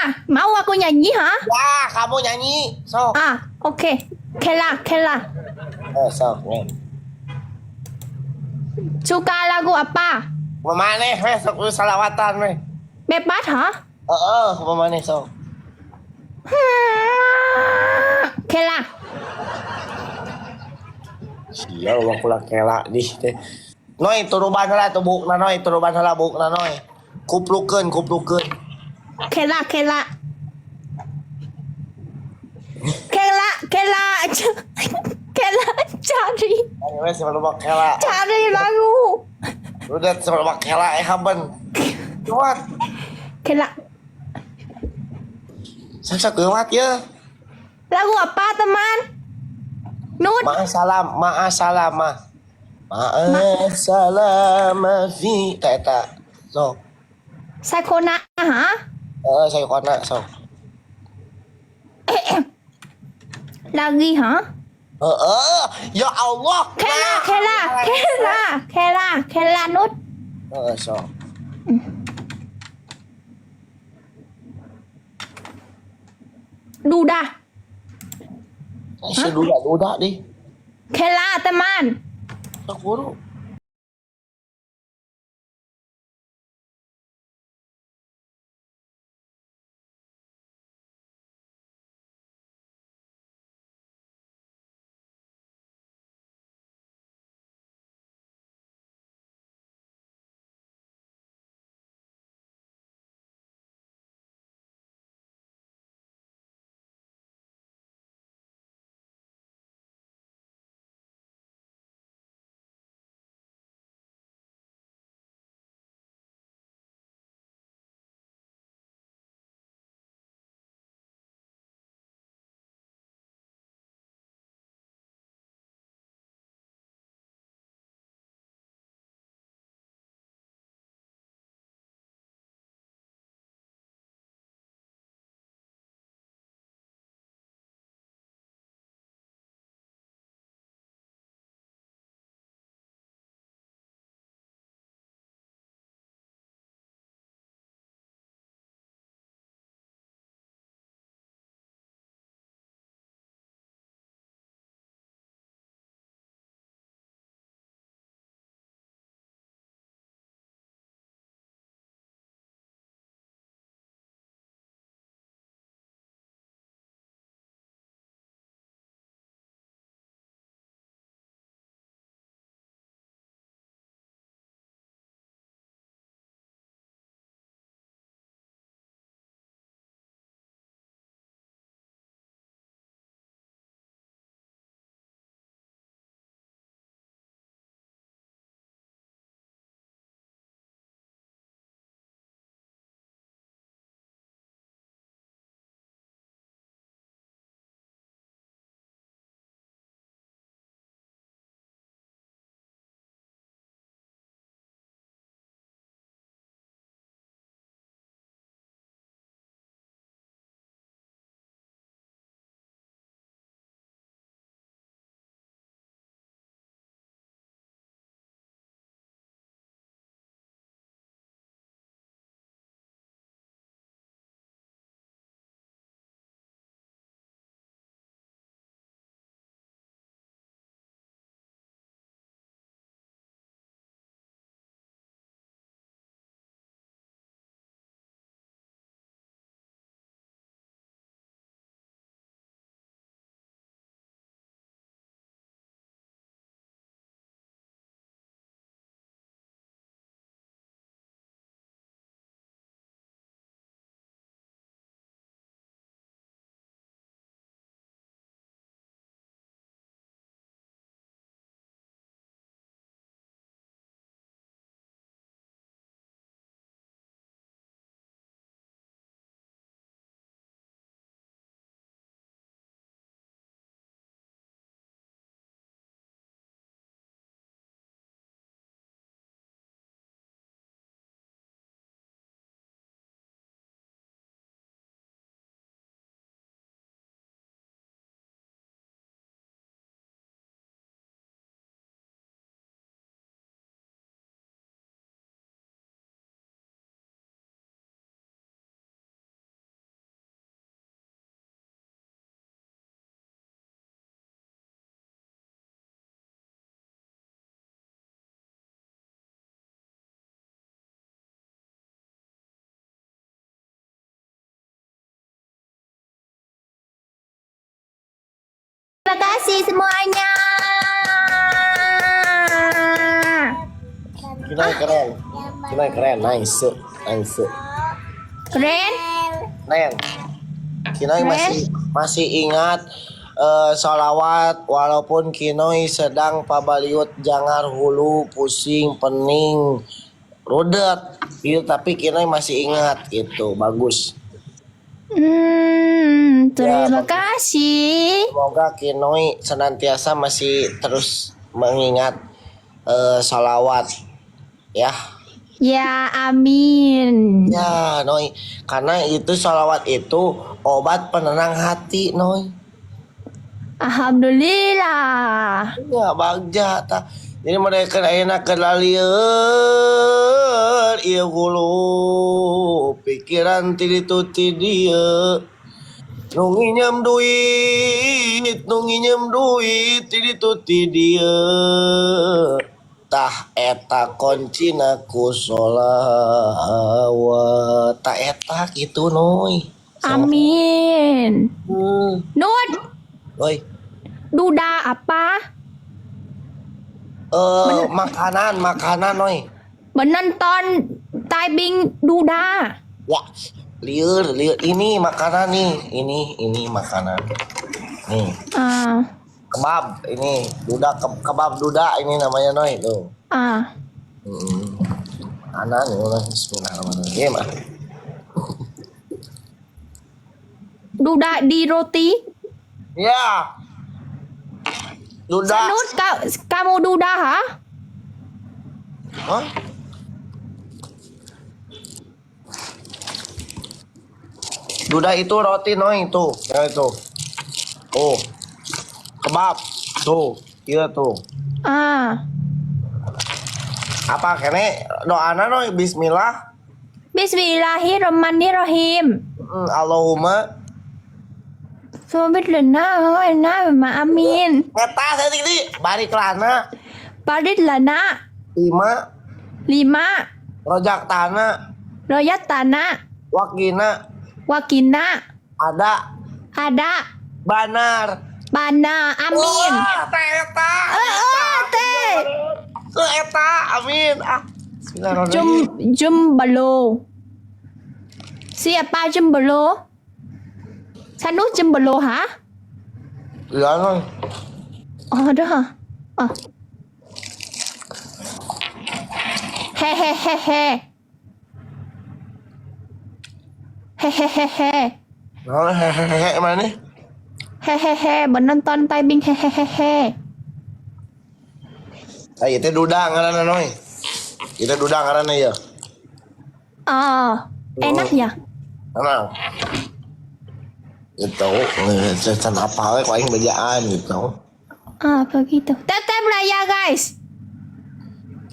lah. Mau aku nyanyi ha? Ya, kamu nyanyi. Sok. Ah, okay. Kela, Kela. Eh, sok. Nih. Suka lagu apa? Kumaha weh sok lu salawatan weh. Bebas ha? Heeh, kumaha sok. Kela. Sia uang kula kela di teh. Noi turuban heula tuh buukna noi, turuban heula buukna noi. Kuplukeun, kuplukeun. Kela, Kela. Kela, Kela. Kela cari. Ayo weh sebelum kela. Cari lagu. Udah sebelum kela eh haben. Kuat. Kela. Sok sok kuat ya. Lagu apa teman? Nut. Ma'asalam, ma'asalamah. Ma'asalama fi ta eta. Sok. Sakona ha? Eh, saya kona sok. Lagi ha? Heeh, ya Allah. Kela, Kela, Kela, Kela, Kela Nut. Heeh, sok. Duda. Si duda duda di. Kela teman. Sok buru. Terima kasih semuanya. Kinoy keren. Kinoy keren. Nice. Nice. Keren? Nen. Kinoy Keren. Masih masih ingat sholawat walaupun Kinoy sedang pabaliut jangar hulu pusing pening rudet gitu, tapi Kinoy masih ingat gitu, bagus. Terima Ya, bagus. Kasih. Semoga Kinoy senantiasa masih terus mengingat sholawat ya. Ya, amin. Ya, Noy, karena itu sholawat itu obat penenang hati, Noy. Alhamdulillah. Ya, bagja tah. Jadi mereka ayeuna keur lalieun ieu hulu pikiran ti ditu ti dieu. Nu nginjem duit, nu nginjem duit ti ditu ti dieu. Tah eta kuncina ku sholawat. Tah eta kitu, Noy. Amin. Nut, Noy. Duda apa? Makanan, makanan, Noy. Menonton typing Duda. Ya, lieur, lieur. Ini makanan nih, ini makanan. Nih, kebab ini, duda kebab duda ini namanya, Noy, tuh. Makanan ini, Noy. Bismillahirrahmanirrahim. Ah. Duda di roti. Ya. Duda. Nut, kamu Duda hả? Hah? Duda itu roti, Noy, tuh, ya itu. Oh. Kebab. Tuh, iya tuh. Apa kene doana, Noy? Bismillah. Bismillahirrahmanirrahim. Allahumma Amin. Eta saya tadi barik lana Barik lana lima lima rojak tanah royat tanah wakina wakina ada ada banar bana, amin. Wah, teh eta. Eh, teh. Eh, eta, amin. Ah, Jum Bismillahirrahmanirrahim. Jumbalo. Siapa Jumbalo? Sanut Jumbalo hả? Iya, Noy. Ờ đó hả? Ờ. He he he he. He he he he. Nah, hehehe mana nih? He he he, menonton typing he he he he. Ah, itu duda ngaranna, Noy. Itu duda ngaranna ya. Ờ, enak ya. Tenang. Gitu, can apa we ku aing bejaan gitu. Ah, begitu. Tetap lah ya, guys.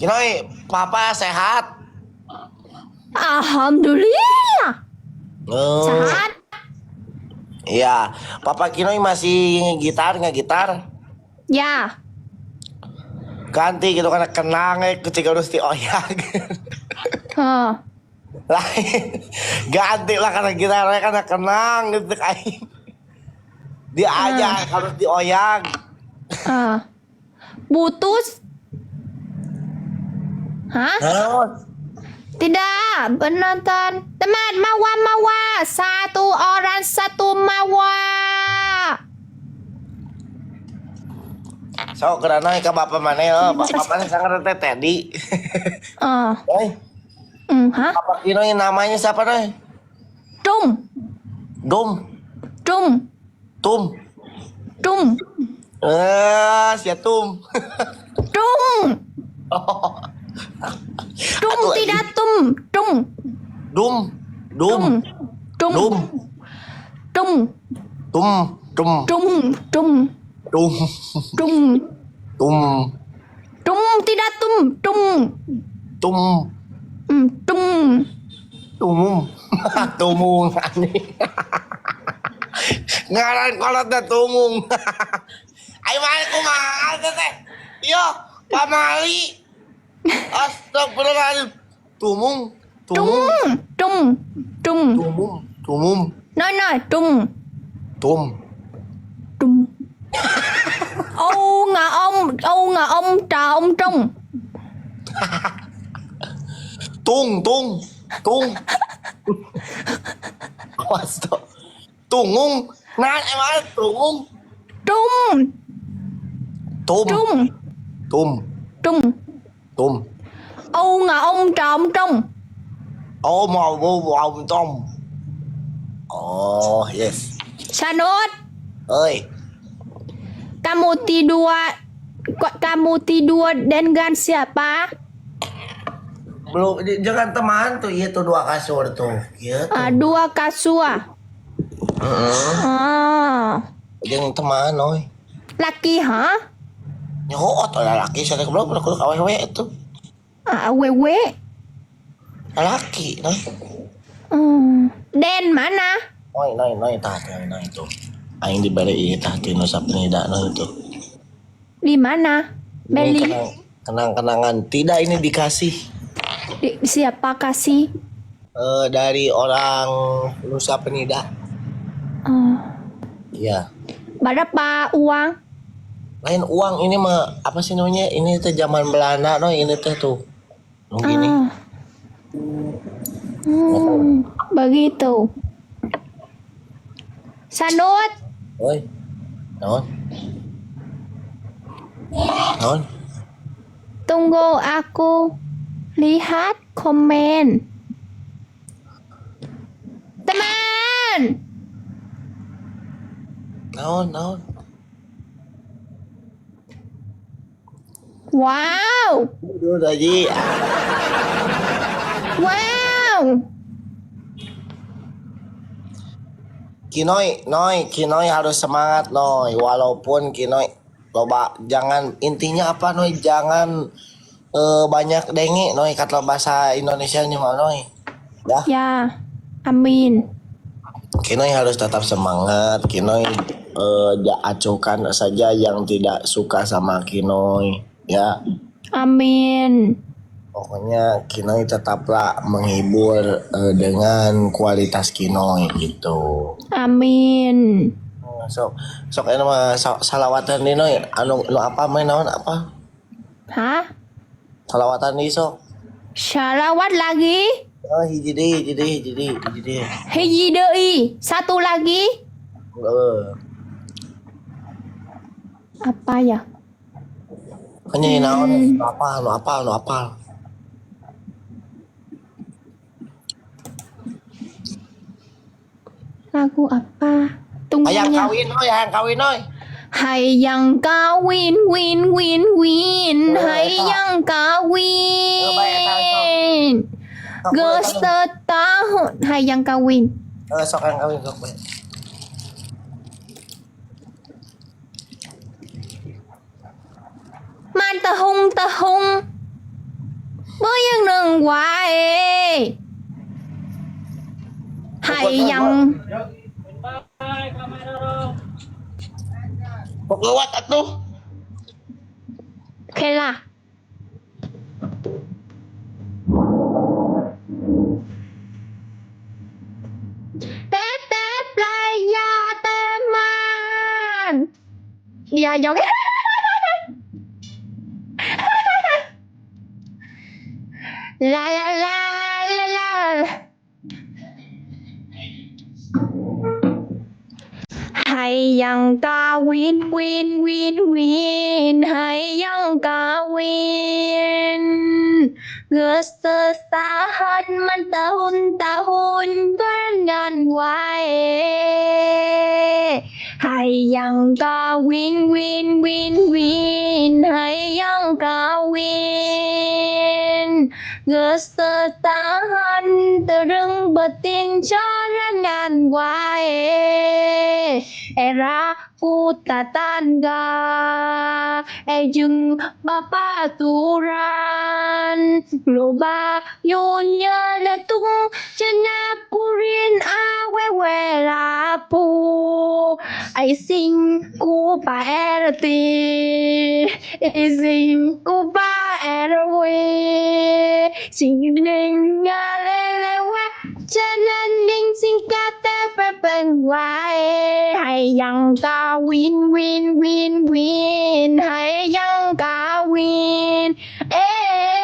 Kinoy, papa sehat? Alhamdulillah. Oh. Sehat. Iya, Papa Kinoy masih gitar nggak gitar? Ya. Ganti gitu karena kenang ketika harus dioyak. Ờ. Lain, ganti lah karena gitarnya karena kenang gitu kayak. Dia aja harus dioyak. Ờ. Putus. Hah? Hah? Tidak, penonton. Teman, mawa mawa. Satu orang satu mawa. Sok kerana ke bapak mana ya? Bapak mana sangat teh Teddy. Ờ. Oi, Ừ, hả? Bapak Kinoy namanya siapa, Noy? Trung, Dum, Trung, Tum. Trung, Eh, sia Tum. Trung. Trung Atuh, tidak tum, Trung, Dum, Dum, Trung, Dum, Trung, Tum, Tum, Trung, Trung, Tum, Trung, Tum, Trung tidak tum, Trung. Tum, Ừ, Trung. Tumum, Tumung anjing. Ngaran kolot teh Tumung. Ayo mana kumaha teh? Yo, pamali. Astagfirullahaladzim. Tumung, Tumung, Trung, Trung, Trung. Tumum, Tumum, Nói nói, Trung, Tum. Trung. ngà ông, U ngà ông trà ông Trung. Tung tung tung. Awas tuh. Tungung. Nah, emang tungung. Trung, Tum. Trung, Tum. Trung. Tum. U ngà ông trà ông Trung. Oh, mau mau mau tom. Oh, yes. Sanut, Ơi, kamu tidur, kamu tidur dengan siapa? Belum jangan teman tuh, iya tuh dua kasur tuh. Gitu. Ah, dua kasur. Heeh. Ah, Jeung teman oi. laki hả? Nyaho atau lalaki saya belum pernah kudu awewe itu. À, quê quê. Lalaki, noi. Ừ. Đen mana? Noi noi noi tah noi noi tuh. Aing dibere ieu tah ti Nusa Penida noi tuh. Di mana? Ini Beli. Kenang-kenangan tidak ini dikasih Di, siapa kasih? Dari orang Nusa Penida. Ờ. Iya. Berapa uang? Lain uang ini mah apa sih namanya? Ini teh zaman Belanda noi ini teh tuh. Nu gini. Ah. Begitu. Sanut, Oi. Naon? Naon? Tunggu aku lihat komen. Teman, Naon, naon? Wow, Aduh, tadi. Wow. Kinoy, Noy, Kinoy harus semangat, Noy. Walaupun Kinoy loba jangan intinya apa Noy, jangan banyak denge Noy kata bahasa Indonesia nya mah Noy. Ya, Ya, amin. Kinoy harus tetap semangat. Kinoy acuhkan saja yang tidak suka sama Kinoy, ya. Amin. Pokoknya Kinoy tetaplah menghibur dengan kualitas Kinoy gitu. Amin. Sok sok ini mah salawatan di Noy anu nu apa main naon apa? Hah? Salawatan di sok. Salawat lagi. Oh, hiji deui, hiji deui, hiji deui, hiji deui. Hiji deui. Satu lagi. Heeh. Apa ya? Kan nyanyi naon nu apa nu apa nu apa. Lagu apa? Hayang Tunggunya. kawin Noy, hayang kawin Noy. Hayang kawin win win win. Oh, Hayang kawin. Geus setahun hayang kawin. Heeh, sok hayang kawin sok bae. Man tahung tahung. Bơ yang neng wae. Hayang Sok lewat atuh. Oke lah. Tetep ya teman. Ya joget. La la la la la. Hayang kawin win win win. Hayang kawin. Geus sesahan man tahun-tahun dengan wae. Hayang kawin win win win. Hayang kawin. Geus setahan tereng beting corangan wae. Era ku tatangga ejeng bapaturan loba nyonya letung cenah kurin awewe lapu ai sing ku pa RT ai sing ku pa RW sing ning ngale lewe cenah ning sing kate pe pe Wae hayang kawin win win win hayang kawin eh.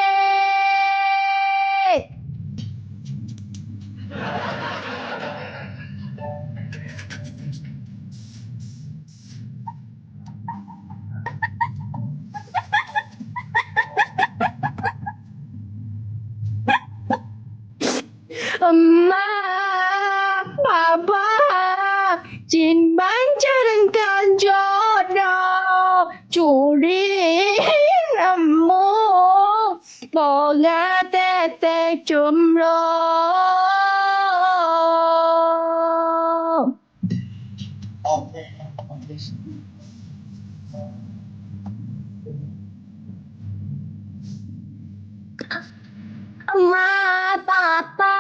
Emak, Papa, jin bancaran jodoh, curi nemu, boga tete cumro. Emak, Papa,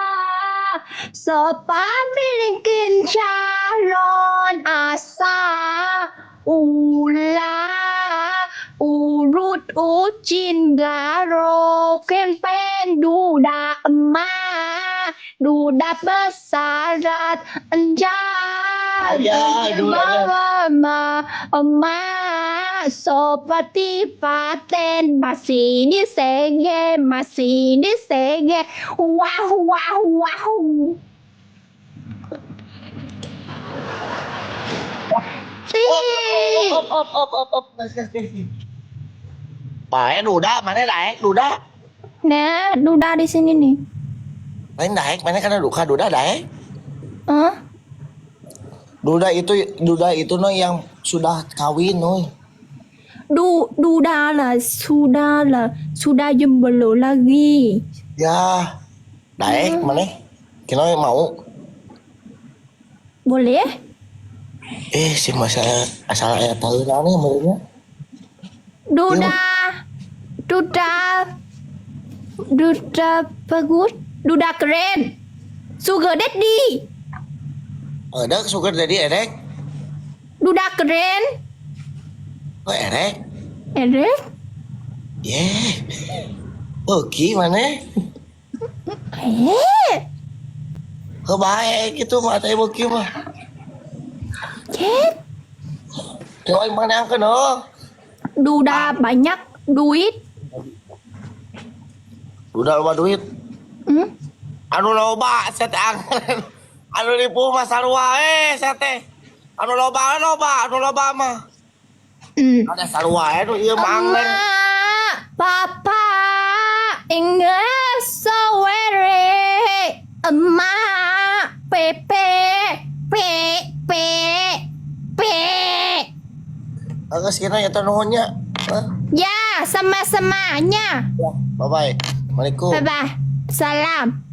sopan bikin calon asa ulah urut ucin garo ken duda emak duda besarat enjal Ya, duda. Mama, emak sopati paten masih ni sege masih ni sege wow wow wow Ih. Op op op op op. Bae duda, mana daek duda? Nah, duda di sini nih. Lain daek, mana karena duka duda daek. Hah? Duda itu no yang sudah kawin no. Duda lah sudah lah sudah jomblo lagi. Ya, daek mana? Kinoy mau. Boleh? Eh, si masa asal aya tahunan nih menurutnya. Duda, duda, duda bagus, duda keren, sugar daddy, Ada sugar daddy erek. duda keren, Oh, erek. erek, Yeah. Oke, mana? eh, Oh, baik gitu mah teh beuki mah. chết, Coba mana ke no? duda banyak duit, Duda loba duit. Anu loba set angren. Anu ripuh mah sarua eh saya teh. Anu loba loba, anu loba mah. Ada sarua eh nu ieu mah angren. Emak, papa, ingat sawere, emak, pepe, p p p. Geus kira eta nuhun nya. Hah? Ya, sama-samanya. Ya, bye bye. Assalamualaikum. Bye bye. Salam.